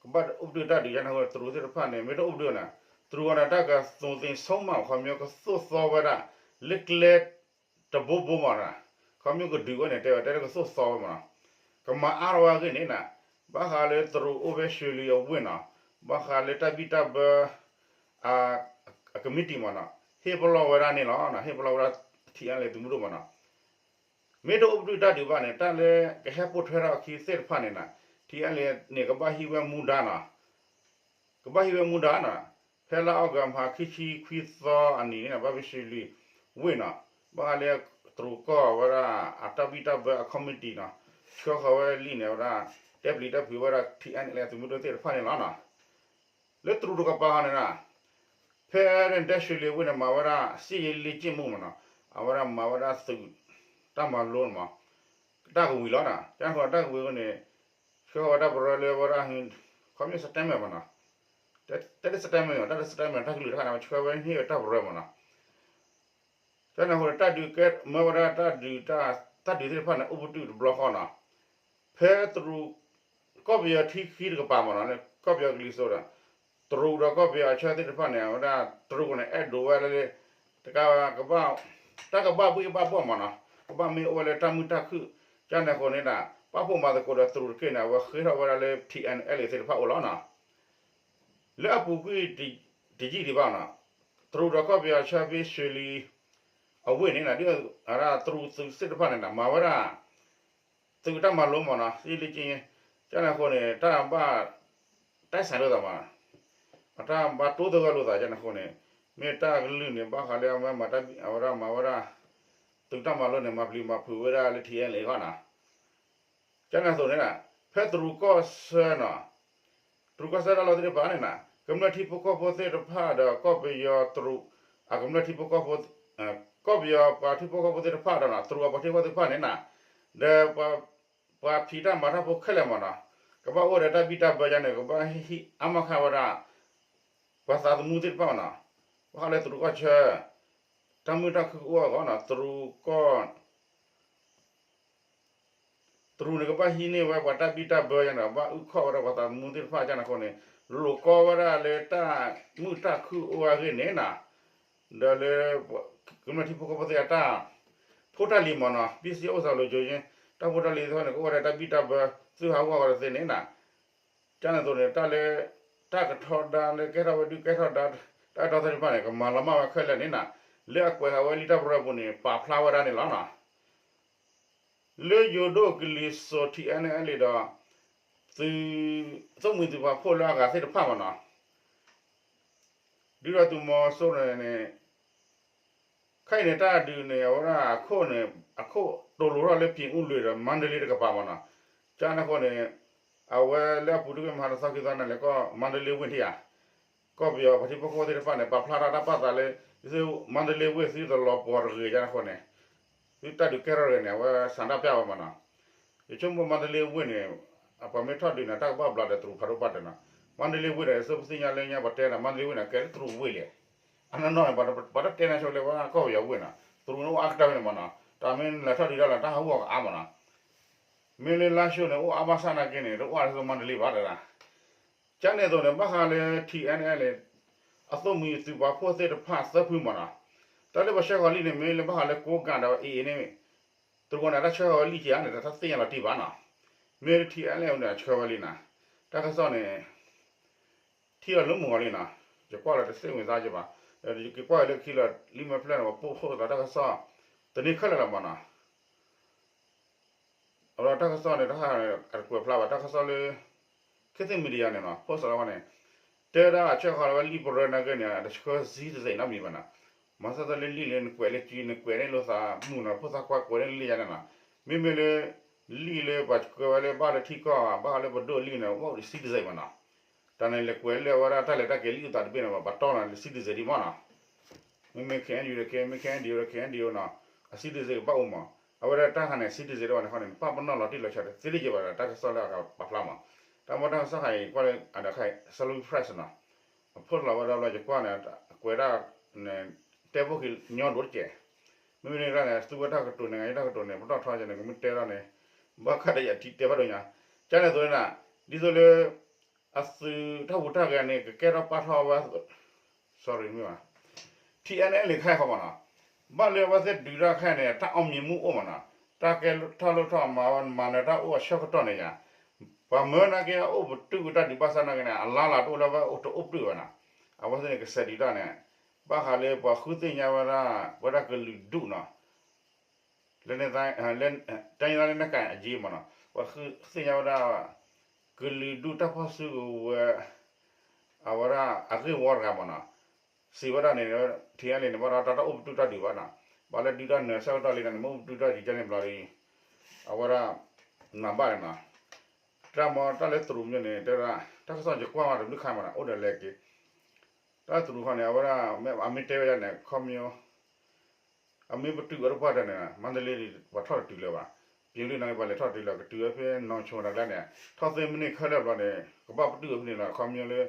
ကဘၣ်အိၣ်ပတုာ်တၢ်ဒုးယါန့ၣ်ဝဲတရူးသ့ၣ်တဖၣ်န့ၣ် မ့ၢ်တအိၣ်ပတုာ်န့ၣ် တရူးအီၤန့ၣ် တၢ်ကသိးသ့ဆုံးမး ခီမ့ၢ်ကသိၣ်သီဝဲဒၣ် လၢကျဲ တဘိဘိမးနီၤ, ခီမ့ၢ်ကဒုးဝဲန့ၣ် တဲဝဲတဲလၢကသိၣ်သီဝဲမးနီၤ, ကမၤအါထီၣ်ဝဲအဂ့ၢ်န့ၣ်နီၤ, ဘၣ်ဃးလၢတရူးအိၣ်ဖဲရွှေလီအဝ့ၢ်နီၤ, ဘၣ်ဃးလၢတၢ်ဘံၣ်တၢ်ဘၢ အကမံးတံာ်မးနီၤ, ဟ့ၣ်ပလီၢ်ဝဲဒၣ်န့ၣ်လီၤ, ဟ့ၣ်ပလီၢ်ဝဲဒၣ် T N L A သုးမုၢ်ဒိၣ်မးနီၤ, မ့ၢ်တအိၣ်ပတုာ်တၢ်ဒုးဘၣ်န့ၣ် တၢ်လၢကဟဲပိာ်ထွဲထီၣ်အခံသ့ၣ်တဖၣ်န့ၣ်နီၤ, T N L A န့ၣ် ကဘၣ်ဟံးဝဲမူဒါနီၤ, ကဘၣ်ဟံးဝဲမူဒါနီၤ, ဖဲလါအီကူးမဟါခံဆံခွံသီအနံၤန့ၣ် ဘၣ်ဖဲရွှေလီဝ့ၢ်နီၤ, ဘၣ်ဃးလၢတရူးကီၢ်ဝဲဒၣ် အတၢ်ဘံၣ်တၢ်ဘၢအ committee နီၤ, ဆှၢဃီၤဝဲလံာ်န့ၣ်ဝဲဒၣ် တဲပျံၤတၢ်ဖုးဝဲဒၣ် T N L A သုးမုၢ်ဒိၣ်သ့ၣ်တဖၣ်န့ၣ်လီၤနီၤ. လၢတရူးတကပၤဃီန့ၣ်နီၤ, ဖဲန့ၣ်တဲရွှေလီဝ့ၢ်န့ၣ် မၤဝဲဒၣ် စစ်ရေးလေ့ကျင့်မှု မးနီၤ, အဝဲဒၣ်မၤဝဲဒၣ်သုး တၢ်မၤလိန့ၣ်မး, တၢ်ကဝံၤလီၤနီၤ, ကၢ်ဃီတၢ်ကဝံၤအဃိန့ၣ် ဆှၢဃီၤဝဲဒၣ်ပရၢလၢဝဲဒၣ် ခီမ့ၢ် စတဲမဲာ် မးနီၤ, တၢ်လၢ statement တၢ်လၢ statement တၢ်ကလုၢ်တခါန့ၣ် အဝဲဆှၢဝဲဟ့ၣ်ဝဲတၢ်ပရၢမ့ၢ်နီၤ. ကန့ၣ်အဃိန့ၣ် တၢ်ဒုးကဲမၢဝဲဒၣ်တၢ်ဒုး တၢ်ဒုးသ့ၣ်တဖၣ်န့ၣ် အိၣ်ပတုာ်တဘျီဃီနီၤ. ဖဲတရူး ကီၢ်ပယီၤထံခံတကပၤမ့ၢ်နီၤ ကီၢ်ပယီၤကလံၤစိးဒီး တရူးဒီးကီၢ်ပယီၤအဆၢသ့ၣ်တဖၣ်န့ၣ် အဝဲဒၣ်တရူးကီၢ်န့ၣ် အဲၣ်ဒိးဝဲလၢ တကးဘၣ် တၢ်ကဘၣ်ဘှ့ၣ်ဘၣ်ဘှီၣ်မ့ၢ်နီၤ ကဘၣ်မ့ၢ်အိၣ်ဝဲလၢတၢ်မုာ်တၢ်ခုၣ် ကန့ၣ်အဃိန့ၣ်ဒီး ပာ်ဖှိၣ်မၤသကိးဒီးတရူးတက့ၢ်န့ၣ် အဝဲဃ့ထီၣ်ဝဲဒၣ်လၢ T N L သ့ၣ်တဖၣ်အိၣ်လီၤနီၤ. လၢအပူၤကွံာ်တယံာ်ဒံးဘၣ်နီၤ တရူးဒီးကီၢ်ပယီၤဆၢဖဲ ရွှေလီ အဝ့ၢ်န့ၣ်နီၤ ဒ်တရူးသုးသ့ၣ်တဖၣ်န့ၣ်နီၤ မၤဝဲဒၣ် သုးတၢ်မၤလိမ့ၢ်နီၤ သ့လံက့ ကန့ၣ်အဃိန့ၣ် တၢ်ဘၣ် တၢ်စးလိာ်သးမး တၢ်ဘၣ်တိသဂၢၢ်လိာ်သး ကန့ၣ်အဃိန့ၣ် မ့ၢ်တၢ်ကလုၢ်န့ၣ် ဘၣ်ဃးလၢအဝဲမၤတၢ် အဝဲဒၣ်မၤဝဲဒၣ် သုးတၢ်မၤလိန့ၣ် မၤပျံၤမၤဖုးဝဲဒၣ်လၢ T N L အဂီၢ်နီၤ. ကန့ၣ်အသိးန့ၣ် ဖဲတရူးကီၢ်ဆၢနီၤ တရူးကီၢ်ဆၢတၢ်လီၢ်သ့ၣ်တဖၣ်န့ၣ်နီၤ ကမျၢၢ်ထံဖိကီၢ်ဖိသ့ၣ်တဖၣ်ဒီး ကီၢ်ပယီၤတရူး အကမျၢၢ်ထံဖိကီၢ်ဖိ ကီၢ်ပယီၤပှၤထံဖိကီၢ်ဖိသ့ၣ်တဖၣ်ဒီးနီၤ တရူးအပှၤထံဖိကီၢ်ဖိသ့ၣ်တဖၣ်န့ၣ်နီၤ ဒီး ပှၤဖံးတၢ်မၤတၢ်ဖိခဲလၢာ်မ့ၢ်နီၤ ကဘၣ်အိၣ်ဒီးတၢ်ဘံၣ်တၢ်ဘၢကန့ၣ် ကဘၣ်ဟ့ၣ်အါမးခးဝဲဒၣ် ပှၤသးသမူသ့ၣ်တဖၣ်မ့ၢ်နီၤ ဘၣ်ဃးလၢတရူးကီၢ်ဆၢ တၢ်မုာ်တၢ်ခုၣ်အိၣ်အဂီၢ်နီၤ တရူးကီၢ် တရူးန့ၣ် ကဘၣ်ဟံးန့ၢ်ဝဲပှၤတၢ်ဘံၣ်တၢ်ဘၢကန့ၣ် ဘၣ်အုၣ်ခီၣ်ဝဲဒၣ်ပှၤသးသမူသ့ၣ်တဖၣ် ကန့ၣ်အဃိန့ၣ် လိာ်ကီဝဲဒၣ်လၢတၢ်မုာ်တၢ်ခုၣ်အိၣ်အဂ့ၢ်န့ၣ်နီၤ ဒီးလၢ ကမျၢၢ်ထံဖိကီၢ်ဖိသ့ၣ်အတၢ် ဖိတၢ်လံၤမ့ၢ်နီၤ ပစံးအိၣ်စးလိၤယိၤယ့ တၢ်ဖိတၢ်လံၤသ့ၣ်တဖၣ်န့ၣ် ကအိၣ်ဝဲဒၣ်တၢ်ဘံၣ်တၢ်ဘၢ သုးဟးဂီၤဂီၤတသ့န့ၣ်နီၤ ကန့ၣ်အသိးန့ၣ် တၢ်လၢ တၢ်ကထီဒါလၢကဲထီၣ်ဝဲဒုးကဲထီၣ်ဒါ တၢ်အဲၣ်တီသ့ၣ်တဖၣ်န့ၣ် ကမၤလီၤမၢ်ဝဲခဲလၢာ်န့ၣ်နီၤ လၢအကွဲးဃာ်ဝဲလံာ်တၢ်ပရၢပူၤန့ၣ် ပာ်ဖျါဝဲဒၣ်န့ၣ်လီၤနီၤ. လၢယိၤဒိၣ်ကလံၤစိး T N L ဒီး သုး သိၣ်မှံၤသုးပာ်ဖှိၣ်လၢအဂၤသ့ၣ်တဖၣ်မ့ၢ်နီၤ ဒုၣ်ဒါသုးမီၤစိရိၤန့ၣ် ခဲအံၤန့ၣ် တၢ်ဒုးန့ၣ် အဝဲဒၣ်အခိၣ်န့ၣ် အခိၣ်တိၤလိၤထီၣ်လၢ ပြင်ဦးလွင် ဒီး မန္တလေးတကပၤမ့ၢ်နီၤ. ကန့ၣ်အဃိန့ၣ် အဝဲလၢအပူၤတ့ၢ်ကွံာ်မဟါတသီခံသီန့ၣ်လဲၣ် ကီၢ် မန္တလေးဝ့ၢ်ထံၣ်ဧါ ကီၢ်ပယီၤပှၤထံဖိကီၢ်ဖိသ့ၣ်တဖၣ်န့ၣ် ပာ်ဖျါထီၣ်တၢ်ပာ်သးလၢ သုး မန္တလေးဝ့ၢ် သုတလီၤပှီၤတဂ့ၤ ကန့ၣ်အဃိန့ၣ် သုတၢ်ဒုးကဲထီၣ်တဂ့ၤန့ၣ် အဝဲဆန္ဒပြဝဲမ့ၢ်နီၤ. ယဆိကမိၣ် မန္တလေးဝ့ၢ်န့ၣ် ပှၤမ့ၢ်ထီၣ်ဒုးန့ၣ် တၢ်ကဘၣ်ဘျးဒီးတရူးဖးဒိၣ်ပာ်တၢၢ်နီၤ. မန္တလေးဝ့ၢ်ဒီး ယဆိကမိၣ်သ့ၣ်ညါလၢညါပှၤတဲန့ၣ် မန္တလေးဝ့ၢ်န့ၣ် ကဲလၢတရူးဝ့ၢ်လံ. အနီၢ်နီၢ်န့ၣ် ပှၤတတဲန့ၣ်ဆိလၢဝဲကီၢ်ပယီၤဝ့ၢ်နီၤ. တရူးန့ၣ်အိၣ်အါကတၢၢ်ဖဲန့ၣ်မ့ၢ်နီၤ. တၢ်မ့ၢ်လဲၤထီၣ်ဒုးတၢ်လီၤ တၢ်ဟးဂီၤကအါမ့ၢ်နီၤ. မ့ၢ်လၢလါၡိန့ၣ် အိၣ်အါဘၣ်ဆၣ်နာ်က့န့ၣ် တအိၣ်အါလၢမန္တလေးဘၣ်တဒၣ် ကန့ၣ်အသိးန့ၣ် ဘၣ်ဃးလၢ T N L အသိၣ်မှံၤသုးပာ်ဖှိၣ်သ့ၣ်တဖၣ်သၢဖုမ့ၢ်နီၤ. တၢ်လၢပှၤဆှၢဃီၤလံန့ၣ် မ့ၢ်လၢဘၣ်ဃးလၢကိးကၤဒီး A A န့ၣ် တရူးန့ၣ် တၢ်ဆှၢဃီၤဝဲလံက့ၤဧါန့ၣ် တၢ်သ့ၣ်ညါလီၤတံၢ်ဘၣ်နီၤ. မ့ၢ်လၢ T N L န့ၣ် အဆှၢဝဲလံနီၤ. တၢ်ကစီၣ်န့ၣ် ထံၣ်အီၤလၢမုၢ်ဂီၤလံနီၤ. ယကွၢ်လီၤတသ့ၣ်ဝင်စားက့ၤဘၣ်. ယက့ၤကွၢ်လၢခံလီၤ လံာ်မဲာ်ဖျၢၣ်န့ၣ် ပှၤပိာ်ခိၣ်သးတၢ်ကစီၣ် တန့ၢ်ခဲလၢာ်လီၤမ့ၢ်နီၤ. အဝဲဒၣ်တၢ်ကစီၣ်န့ၣ် တခါအတကွဲးဖျါဘၣ် တၢ်ကစီၣ်လၢ ခေတ်သစ် Media န့ၣ်နီၤ post လီၤဝဲန့ၣ် တဲဝဲဒၣ်အဆှၢဃီၤလၢဝဲလံာ်ပရၢနာ်က့န့ၣ် အတဆှၢစံတစဲးနီတမံၤဘၣ်နီၤ. မၤသးဒ်လၢလံာ်လၢနကွဲးလၢကံ နကွဲးန့ၢ်လိာ်သးမုာ်နီၤ ဖိသၣ်ခွါကွဲးန့ၢ်လံယါန့ၣ်နီၤ. မ့မ့ၢ်လၢ လံာ်လၢပှၤကွဲးဝဲလၢဘၣ်လၢထံကီၢ် ဘၣ်ဃးလၢပဒိၣ်လံန့ၣ် အိၣ်ဒံးစံတစဲးမ့ၢ်နီၤ. တၢ်န့ၣ်လဲၤကွဲးလၢအဝဲဒၣ်တၢ်လဲၤတၢ်က့ၤလံအသးတဘ့ၣ်န့ၣ် ပှၤတီၢ်နီၤ စံတစဲးဒံးမ့ၢ်နီၤ. မ့မ့ၢ် K N U ဒီး K မ့ၢ် K N D O ဒီး K N D O နီၤ အစံတစဲးကဘၣ်အိၣ်မး. အဝဲဒၣ်တၢ်ဟးန့ၣ် စံတစဲးဒံးဘၣ်န့ၣ်ဃီန့ၣ် နပာ်ပနီၣ်လီၤတံၢ်လီၤဆဲးတသ့ဒ်က့ၤဘၣ်ဒီး တၢ်ကစီၣ်လၢအကပာ်ဖျါမး. တၢ်မ့ၢ်တၢ်ကစီၣ်ခါအံၤ ကွၢ်လၢအဒီးခါအံၤ Salween Press နီၤ အ post လီၤဝဲဒၣ်ဘျီ ယကွၢ်န့ၣ် အကွဲးဒၣ်န့ၣ် တဲဖိၣ်ဃံညီဒိၣ်တက့ၢ်. မ့မ့ၢ်န့ၣ်ဒၣ်န့ၣ် သူဝဲတၢ်ကတိၤန့ၣ် ယတၢ်ကတိၤန့ၣ် ပတီၢ်ထီက့ၤန့ၣ် ကမ့ၢ်တဲထီၣ်န့ၣ် ဘၣ်ဃးဒီးယထံၣ်တဲဖးဒိၣ်ညါ ကန့ၣ်အသိးန့ၣ် ဒ်သိးလၢ အသုးတၢ်ဟူးတၢ်ဂဲၤန့ၣ် ကကဲထီၣ်ပာ်ထီၣ်ဝဲ sorry မ့ၢ်ဘၣ် T N L ခါအံၤဃီမ့ၢ်နီၤ. ဘၣ်လၢအဝဲသ့ၣ်ဒုးတၢ်ခါအံၤန့ၣ် တၢ်အီၣ်မံၤမူအိၣ်မ့ၢ်နီၤ. တၢ်ကဲထီၣ်လိၣ်ထီၣ်မၤဝဲ မၤနၢၤတၢ်အိၣ်အဆၢကတီၢ်န့ၣ်ယါ ပှၤမၢနာ်က့အိၣ်ပတုာ်ဝဲတၢ်ဒုးဘၣ်ဆၣ်နာ်က့န့ၣ် အလါလၢတအိၣ်လၢဝဲအိၣ်တအိၣ်ပတုာ်ဝဲနီၤ. အဝဲသ့ၣ်န့ၣ် ကစဲးဒုးတၢ်န့ၣ် ဘၣ်ဃးလၢပှၤဃုသ့ၣ်ညါဝဲဒၣ် ဝဲဒၣ်ကလုာ်ဒူၣ်နီၤ လၢ တိုင်းရင်းသားလက်နက်ကိုင်အရေးမ့ၢ်နီၤ ပှၤဃုသ့ၣ်ညါဝဲဒၣ် ကလုာ်ဒူၣ်တၢ်ဖီၣ်စုကဝဲၤ အဝဲဒၣ်အဂ့ၢ်ဝီတဂၤမ့ၢ်နီၤ စံးဝဲဒၣ်န့ၣ် ထံအလံၤန့ၣ် ဘၣ်ဒီးတၢ်တအိၣ်ပတုာ်တၢ်ဒုးဘၣ်နီၤ ဘၣ်လၢဒုးတၢ်နၢၤဆၢကတီၢ်လံန့ၣ် မ့ၢ်အိၣ်ပတုာ်တၢ်ဒုးကန့ၣ်ဘျီဒီး အဝဲဒၣ် နၤဘၣ်န့ၣ်နီၤ တၢ်မ့ၢ်တၢ်လၢတရူးမ့ၢ်န့ၣ် တဲဝဲဒၣ် တၢ်ကစီၣ်ယကွၢ်မးတဘျုးခါမ့ၢ်နီၤ အိၣ်ဒီးလဲၤက့ၤ တၢ်တရူးခီန့ၣ် အဝဲဒၣ် အမ့ၢ်တဲဝဲဒၣ်န့ၣ် ခီပညီ အမ့ၢ်ပတုာ်ဝဲတပှၢ်တၢၢ်န့ၣ် မန္တလေး ပှၤထီၣ်တတုၤလၢၤဘၣ်. ပြင်ဦးလွင် နာ်က့ ပှၤလဲၤထီၣ်တုၤလၢၤ ကတုၤဝဲဖဲ နောင်ချို တၢ်ကျါန့ၣ် ထီၣ်သ့မ့ၢ်န့ၢ်ခဲလၢာ်ဘျီန့ၣ် ကဘၣ်ပတုာ်ဝဲဖဲန့ၣ်လီၤ. ခီပညီလၢ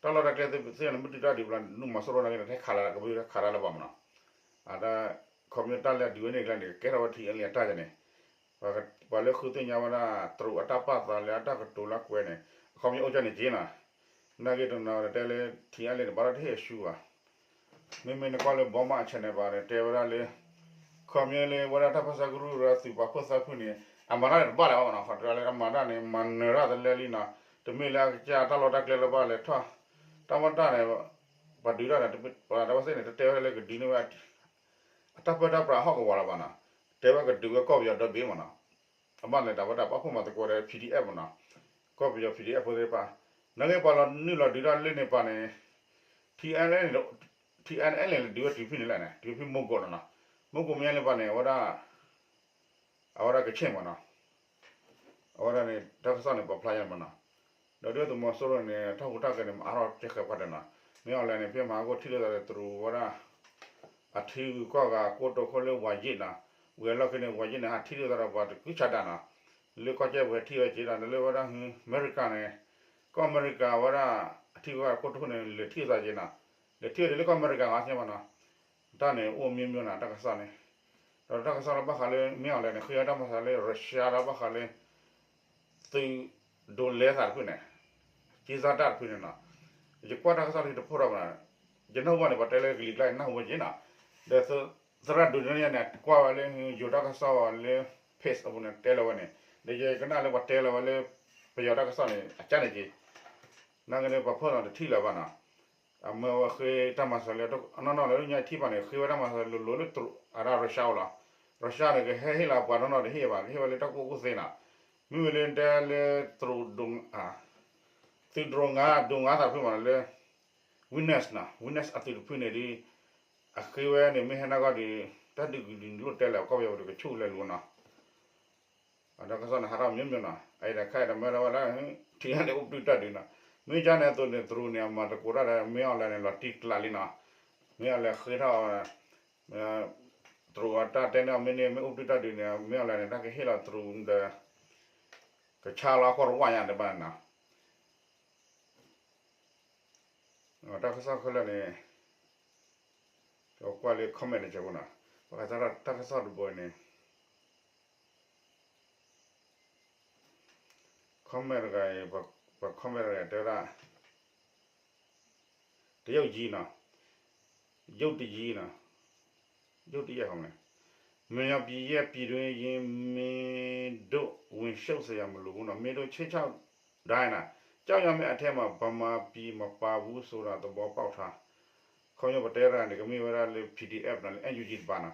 တၢ်လီၢ်တၢ်ကျဲသ့ၣ်န့ၣ် မ့ၢ်တုၤတၢ်ဒုးဘျီ နုာ်မီၤစိရိၤနာ်က့န့ၣ် တဟဲခးလၢၤ ကဘၣ်ဟဲခးတၢ်လၢၤဘၣ်မနီၤ. အတၢ် ခီပညီတၢ်လၢအဒုးဝဲန့ၣ်ကျါန့ၣ် ကကဲထီၣ်ဝဲ ထံအဲလ့ အတၢ်န့ၣ် ပှၤလၢဃုသ့ၣ်ညါဝဲဒၣ် တရူးအတၢ်ပာ်သးလၢအတၢ်ကတိၤလၢအကွဲးန့ၣ် အခီပညီအိၣ်ကၢ်န့ၣ်က့နီၤ. နာ်က့တနီၤတဲလၢ ထံအဲလ့န့ၣ် ဘၣ်ဒီးတဟ့ၣ်အရှုံးဘၣ်. မ့မ့ၢ်နကွၢ်လၢ Burma Channel ဘၣ်န့ၣ် တဲဝဲဒၣ်လၢ ခီပညီလၢဝဲဒၣ်တၢ်ပၢဆှၢကရူၢ်ဒီးသုးပာ်ဖှိၣ်သၢဖုန့ၣ် အမၤတၢ်န့ၣ်တဘၣ်လၢၤဘၣ်မနီၤ. ခီတဲလၢအမၤတၢ်န့ၣ် မၤနၢၤတၢ်တလဲလံနီၤ. တမ့ၢ်လၢအကစၢ်တၢ်လီၢ်တၢ်ကျဲလၢၤဘၣ်လဲၤထီၣ် တၢ်မၤတၢ်န့ၣ် ပှၤဒုးတၢ်န့ၣ် ပှၤတၢ်ပၢဆှၢန့ၣ် တတဲဝဲဒၣ်လၢကဒုးန့ၢ်ဝဲ အတၢ်ပၢတၢ်ပြးဟီၣ်ကဝီၤလၢၤဘၣ်နီၤ. တဲဝဲကဒုးဝဲကီၢ်ပယီၤဒီဘ့ၣ်မနီၤ. အဘၣ်န့ၣ်တၢ်ဝဲဒၣ်ပာ်ဖှိၣ်မၤသကိးဒီး P D F မနီၤ. ကီၢ်ပယီၤ P D F ဖိသ့ၣ်တဖၣ် နာ်က့ပှၤလီၤနုာ်လီၤဒုးတၢ်လၢန့ၣ်ပၤန့ၣ် T N L န့ၣ် T N L န့ၣ် ဒုးဝဲတုၤဖဲန့ၣ်လဲၣ်န့ၣ် တုၤဖဲမိၢ်ကိးလီၤနီၤ. မိၢ်ကိးမ့ၢ်လၢပၤန့ၣ် အဝဲဒၣ် အဝဲဒၣ်ကဆ့ၣ်မနီၤ. အဝဲဒၣ်န့ၣ် တၢ်ကစီၣ်န့ၣ် ပာ်ဖျါယါမနီၤ. ဒီးဒုၣ်ဒါသုးမီၤစိရိၤန့ၣ် တၢ်ဟူးတၢ်ဂဲၤန့ၣ် မၤအါထီၣ်ကဲဃဲးပှၢ်တနီၤ. မ့ၢ်အီၤလဲၣ်န့ၣ် ဖဲမဟါကအိၣ်ထံၣ်လိာ်သးဒီးတရူးဝဲဒၣ် အထံဂုၤကီၢ်ဂၤကိတိာ်ခိၣ်လၢ ဝၤယ့ၣ်နီၤ. ဝံၤအလီၢ်ခံန့ၣ် ဝၤယ့ၣ်န့ၣ် ဟးထံၣ်လိာ်သးဒီးပှၤတကုၢ်ဆးဒးနီၤ. လၢကီၢ်ကၠဲၣ်ပူၤဟဲထံၣ်ဝဲက့ၤဒီး လၢဝဲဒၣ် အမဲရကၤန့ၣ် ကီၢ်အမဲရကၤဝဲဒၣ် အထံဂုၤကီၢ်ဂၤကိတိာ်ခိၣ်န့ၣ် လဲၤထံၣ်လိာ်သးက့ၤနီၤ. လဲၤထံၣ်လိာ်သးလၢကီၢ်အမဲရကၤဂၤသ့ၣ်မနီၤ. တၢ်န့ၣ်အိၣ်မ့ၢ်မ့ၢ်နီၤ တၢ်ကစီၣ်န့ၣ်. ဒီးတၢ်ကစီၣ်လၢဘၣ်ဃးလၢ မ့ၢ်အီၤလဲၣ်န့ၣ် ဃ့ဝဲတၢ်မၤစၢၤလၢ Russia ဒီးဘၣ်ဃးလၢ သုးဒိးလဲသးတဖုန့ၣ် က့စၢ်တၢ်တဖုန့ၣ်နီၤ. ယကွၢ်တၢ်ကစီၣ်တဖုတဖီၣ်ထီၣ်ဘၣ်နီၤ. ယနၢ်ဟူဘၣ်န့ၣ် ပှၤတဲလၢကလံၤကျါန့ၣ် နၢ်ဟူဘၣ်က့ၤနီၤ. ဒီးသရၣ်ဒိးန့ၢ်ယၤန့ၣ် ကွၢ်ဝဲလၢယိၤတၢ်ကစီၣ်လၢ page အပူၤန့ၣ် တဲလီၤဝဲန့ၣ် ဒီးယကနၣ်လၢပှၤတဲလီၤဝဲလၢ ပယီၤတၢ်ကစီၣ်န့ၣ် အကၢ်န့ၣ်က့ၤ နာ်က့န့ၣ် ပှၤဖီၣ်နီၤတထံၣ်လၢၤဘၣ်နီၤ. အမၢဝဲဃ့တၢ်မၤစၢၤလၢ အနီၢ်နီၢ်လၢညါထံၣ်ဘၣ်န့ၣ် ဃ့ဝဲတၢ်မၤစၢၤလိၤလိၤလၢတရူးအတၢ် Russia အိၣ်လီၤ. Russia န့ၣ် ကဟဲဟ့ၣ်လီၤပှၤနီၢ်နီၢ်တဟ့ၣ်ဘၣ် ကဟ့ၣ်ဝဲလၢတၢ်ကူၣ်ဘၣ်ကူၣ်သ့နီၤ. မ့မ့ၢ်လၢတဲလၢတရူး သုးဒိး ဒိးငါသးတဖုမးလၢ Witness နီၤ Witness အသုးတဖုန့ၣ်ဒီး အဃ့ဝဲန့ၣ် မ့ၢ်ဟဲနီၢ်ကီၢ်ဒီး တၢ်ဒုးကဒုးလိၣ်တဲလၢၤ ကီၢ်ပယီၤပူၤဒီးကဆူၣ်လဲၤလိၤနီၤ. တၢ်ကစီၣ်န့ၣ် ဟးထီၣ်မ့ၢ်မ့ၢ်နီၤ အအံၤဒီးခဲအံၤဒီးမၢထီၣ်ဝဲလၢ ထံဂၤန့ၣ် အိၣ်ပတုာ်တၢ်ဒုးနီၤ. မ့ၢ်ကၢ်န့ၣ်အသိးန့ၣ် တရူးန့ၣ် အမၤသကိးတၢ်ဒီး မ့ၢ်အီၤလဲၣ်န့ၣ် လီၤတံၢ်ကျးလံနီၤ. မ့ၢ်အီၤလဲၣ်ဃ့ထီၣ် တရူးအတၢ်တဲန့ၣ် မ့ၢ်န့ၣ် မ့ၢ်အိၣ်ပတုာ်တၢ်ဒုးန့ၣ် မ့ၢ်အီၤလဲၣ်န့ၣ် တၢ်ကဟ့ၣ်လီၤတရူးဒီး ကဆါလီၤကီၢ်တဝၢ်ညါဒံးဘၣ်နီၤ. တၢ်ကစီၣ်ခဲလၢာ်န့ၣ် ကွၢ်လၢ comment တစဲးဖိနီၤ. ပှၤတၢ်ကစီၣ်တဘိန့ၣ် comment တဂၤအံၤ ပှၤ comment တဂၤတဲဝဲဒၣ် တရုတ်ကြီးနီၤ ရုတ်တကြီးနီၤ ရုတ်တရက်ဟုတ်မယ် မြန်မာပြည်ရဲ့ပြည်တွင်းရေးမင်းတို့ဝင်ရှုပ်စရာမလိုဘူးနော် မင်းတို့ခြိမ်းခြောက်တိုင်းနော် ကြောက်ရမယ့်အထဲမှာဗမာပြည်မပါဘူးဆိုတာသဘောပေါက်ထား ခီဖျိပတဲတဂၤန့ၣ် ကမ့ၢ်ဝဲဒၣ်လၢ PDF နီၤ လၢ NUG တပၤနီၤ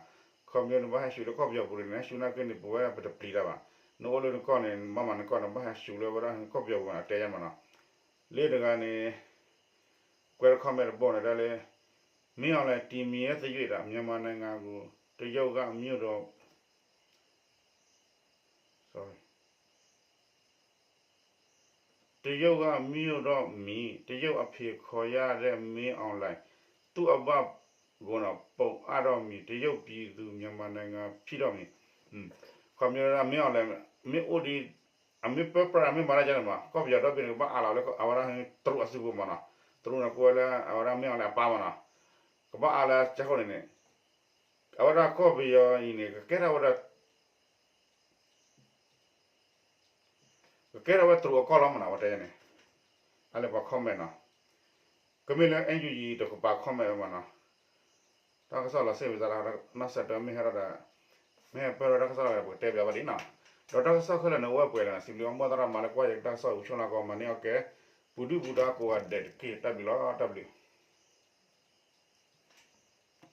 ခီဖျိနဘၣ်ဟဲဆူၣ်လၢကီၢ်ပယီၤပူၤန့ၣ် နဟဲဆူၣ်နာ်က့န့ၣ် ပဝဲပတပျံၤတၢ်ဘၣ် နအိၣ်လၢနကီၢ်န့ၣ် နဘၣ်မၤနကီၢ် နဘၣ်ဟဲဆူၣ်လၢဝဲဒၣ်ကီၢ်ပယီၤပူၤန့ၣ် အတဲယါမးနီၤ လၢတဂၤန့ၣ် ကွဲးတ comment တဘိန့ၣ် တဲလၢ မင်းအောင်လှိုင်တည်မြဲသရွေ့ မြန်မာနိုင်ငံကို တရုတ်ကမြို့တော် sorry တရုတ်ကမြို့တော်မည် တရုတ်အဖေခေါ်ရတဲ့မင်းအောင်လှိုင် သူ့အဘကိုတော့ ပုံအပ်တော့မည် တရုတ်ပြည်သူမြန်မာနိုင်ငံဖြစ်တော့မည် ခီမ့ၢ်ဝဲဒၣ် မင်းအောင်လှိုင် မ့ၢ်အိၣ်ဒံး အမ့ၢ်ပၢပြး အမ့ၢ်မၤတၢ်ကဲန့ၣ်မး ကီၢ်ပယီၤဒီဘ့ၣ်န့ၣ် ကဘၣ်အါလီၤလၢအဝဲဒၣ်တရူးအစုပူၤမးနီၤ တရူးန့ၣ် ကအိၣ်ဝဲလၢအဝဲဒၣ်မ့ၢ်အီၤလၢအပၢ်မးနီၤ ကဘၣ်အါလၢကၠိခိၣ်န့ၣ်န့ၣ် အဝဲဒၣ်ကီၢ်ပယီၤအံၤန့ၣ် ကကဲထီၣ်ဝဲဒၣ် ကကဲထီၣ်ဝဲတရူးအကီၢ်လီၤမးနီၤ အဝဲတဲန့ၣ် အလဲၤပှၤ comment နီၤ ကမ့ၢ်လၢ NUG တကပၤ comment ဝဲမးနီၤ တၢ်ကစီၣ်လီၤစ့ၢ်ဝံၤသးလီၤ နီၢ်စဲးတၢ်မ့ၢ်ဟဲထီၣ်ဒီး မ့ၢ်ဟဲပၢၢ်ထီၣ်တၢ်ကစီၣ်လီၤဒီး ပကတဲပၠးဘၣ်ဒ်နီၤ ဒီးတၢ်ကစီၣ်ခဲလၢာ်န့ၣ် အိၣ်ဝဲပှဲၤလၢာ်နီၤ စံးဘျုးအီၤ မုၢ်သရၣ်မၤလၢကွၢ်ယတၢ်ကစီၣ်ဝံၤ ဆိၣ်လၢကီး မၤန့ၢ်အီၣ်ကဲ ပူၤဒုၣ်ပူၤဒါကိးဂၤဒဲးတက့ၢ် တၢ်ဘျုးလီၤ တၢ်ဘျုး